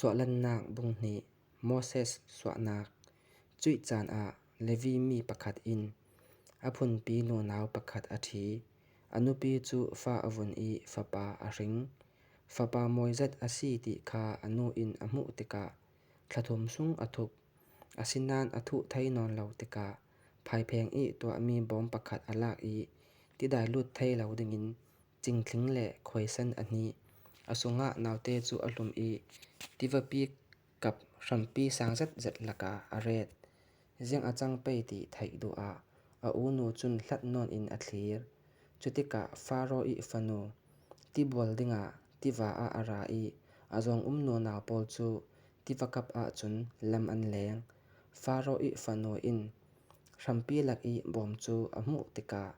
Suahlannak bunghnih Moses suahnak cuih caan ah Levi mi pakhat in a phunpi nunau pakhat a ṭhi. A nupi cu fa a vun i fapa a hring. Fapa mawizet a si ti kha a nu in a hmuh tikah thla thum sung a thup. Asinain a thuh thai nawn lo tikah phaipheng i tuahmi bawm pakhat a lak i tidai lut thai lo dingin cingthling le khuaisen a hnih. A sungah naute cu a hlum i tivapi kap hrampi sang zetzet lakah a ret. Ziang a cang pei ti theih duh ah a unu cun hlat nawn in a thlir. Cutikah Faro i fanu tibual dingah tiva ah a ra i a zawng-um nunau pawl cu tiva kap ahcun lam an leng. Faro i fanu in hrampi lak i bawm cu a hmuh tikah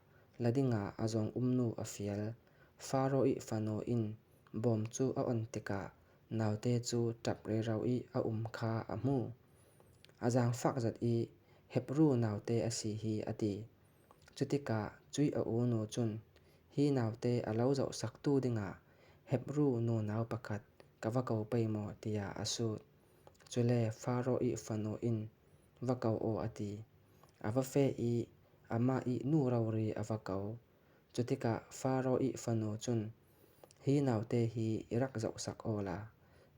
la dingah a zawng-um nu a fial. Faro i fanu in bawm cu a on tikah naute cu ṭap rero i a um kha a hmuh. A zaangfak zat i Hebru naute a si hi a ti. Cutikah cui a unu cun hi naute a lo zohsaktu dingah Hebru nunau pakhat ka va ko pei maw tiah a sut. Cule Faro i fanu in va ko aw a ti. A va feh i amah i nu rori a va ko. Cutikah Faro i fanu cun hi naute hi i rak zohsak aw la,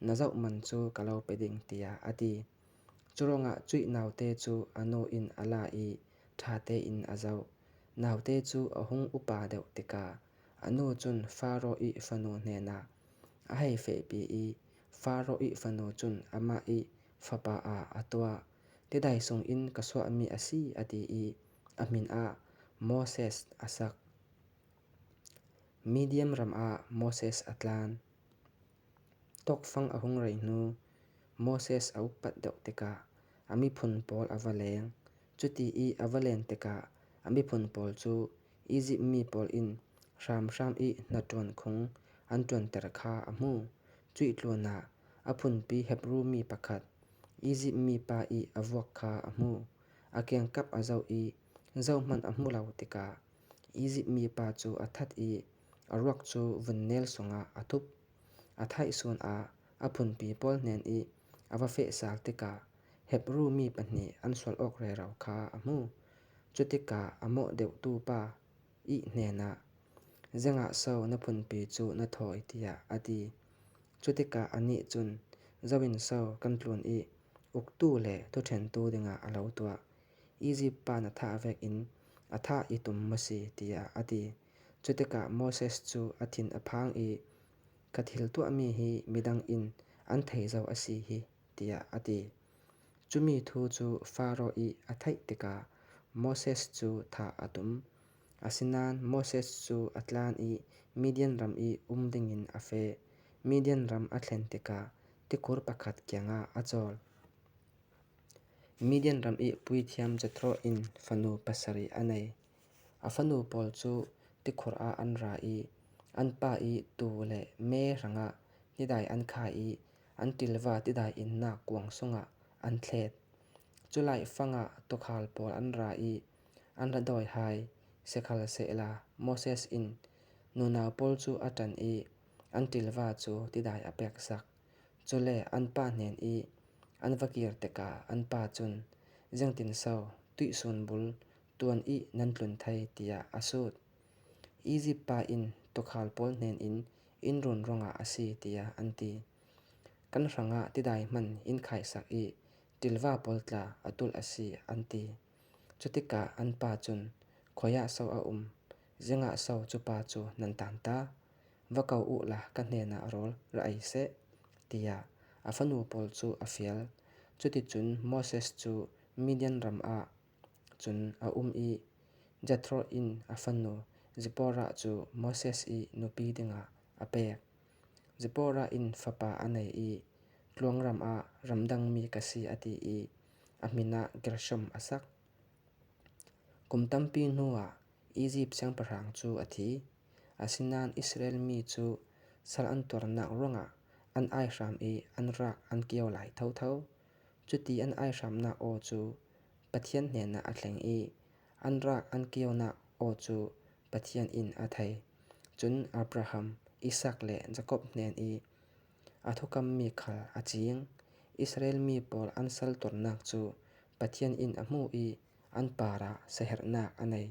na zoh man cu ka lo pe ding tiah a ti. Curuangah cuih naute cu a nu in a la i ṭha tein a zoh. Naute cu a hung upa deuh tikah a nu cun Faro i fanu hnenah a hei fehpi i Faro i fanu cun amah i fapa ah a tuah. Tidai sungin ka suahmi a si a ti i a min ah Moses a sak. Midian ram ah Moses a tlan. Tawkfang a hung rei hnu, Moses a upat deuh tikah a miphun pawl a va leng. Cuti i a va len tikah a miphun pawl cu Izipt mi pawl in hramhram i hnaṭuan khung an ṭuanter kha a hmuh. Cuih tlun ah a phunpi Hebru mi pakhat Izipt mipa i a vuak kha a hmuh. A kengkap a zoh i zohhmanh a hmu lo tikah Izipt mipa cu a that i a ruak cu vun nel sungah a thup. A thaihsun ah a phunpi pawl hnen i a va fehsal tikah Hebru mi pahnih an sual awk rero kha a hmuh. Cutikah a mawh deuhtu pa i hnenah, "Zengah so na phunpi cu na thawi?" tiah a ti. Cutikah anih cun, "Zo in so kan tlun i uktu le thuṭhentu dingah a lo tuah. Izipt pa na thah vek in a thah i tum maw si?" tiah a ti. Cutikah Moses cu a thin a phang i, "Ka thil tuahmi hi midang in an thei zau a si hi," tiah a ti. Cumi thu cu Faro i a theih tikah Moses cu thah a tum. Asinain Moses cu a tlan i Midian ram i um dingin a feh. Midian ram a thlen tikah tikhur pakhat kiangah a cawl. Midian ram i puithiam Jethro in fanu pasarih a nei. A fanu pawl cu tikhur ah an ra i an pa i tuu le me hrangah nidai an khai i an ṭilva tidai innak kuang sungah an thlet. Culai fang ah tuukhal pawl an ra i an ra dawi hai. Sikhalsehla Moses in nunau pawl cu a ṭan i an ṭilva cu tidai a peksak. Cule an pa hnen i an va kir tikah an pa cun, "Zingtinso tuihsun bul tuan i nan tlun thai," tiah a sut. Izipt pa in tuukhal pawl hnen in inn run ruangah a si tiah an ti. Kan hrangah tidai hmanh inn khaisak i ṭilva pawl tla a tulh a si an ti. Cutikah an pa cun, "Khoi ah so a um? Zingah so cu pa cu nan tan ta? Va ko u la ka hnenah rawl ra ei seh," tiah a fanu pawl cu a fial. Cuticun Moses cu Midian ram ah cun a um i Jethro in a fanu Zipporah cu Moses i nupi dingah a pek. Zipporah in fapa a nei i tluangram ah ramdangmi ka si a ti i a min ah Gershom a sak. Kum tampi hnuah Izipt siangpahrang cu a thi. Asinain Israel mi cu sal an tuarnak ruangah an aihram i an rak an kio lai thotho. Cuti an aihramnak aw cu Pathian hnenah a thleng i an rak an kionak aw cu Pathian in a thei. Cun Abraham, Isak le Jakob hnen i A thukammi khal a ciing. Israel mi pawl an sal tornak cu Pathian in a hmuh i an par ah siaherhnak a nei.